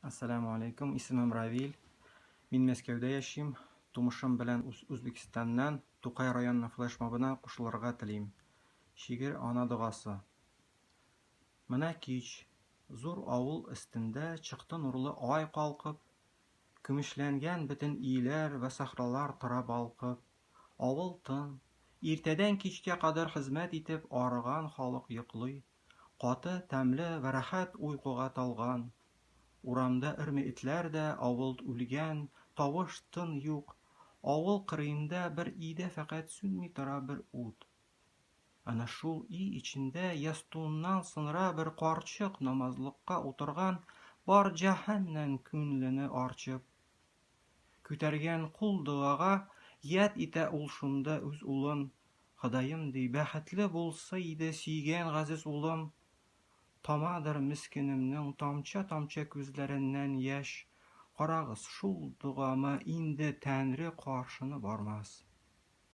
Ассаламу алейкум, исемем Равил. Мин Мәскәүдә яшим. Тумышым белән Үзбекстаннан Тукай районының флешмобына кушылырга телим. Шигырь Ана догасы. Менә кич. Зур авыл өстендә чыкты нурлы ай калкып. Көмешләнгән бөтен өйләр вә сахралар тора балкып. Авыл тын. Иртәдән кичкә кадәр хезмәт итеп арыган халык йоклый. Каты, тәмле вә рәхәт уйкуга талган. Урамда өрми этләр дә, авыл үлгән, тавыш, тын юк. Авыл кырыенда бер өйдә фәкать сүнми тора бер ут. Әнә шул өй эчендә ястуыннан сынра бер карчык намазлыкка утырган, бар җаһаннан күнлене арчып. Күтәргән кул догага Яд итә ул шунда үз улын. Ходаем, ди, бәхетле булса иде сөйгән газиз улым. Тамадыр мескенемнең тамча-тамча күзләреннән яшь. Карагыз, шул догама инде Тәнре каршыны бармас.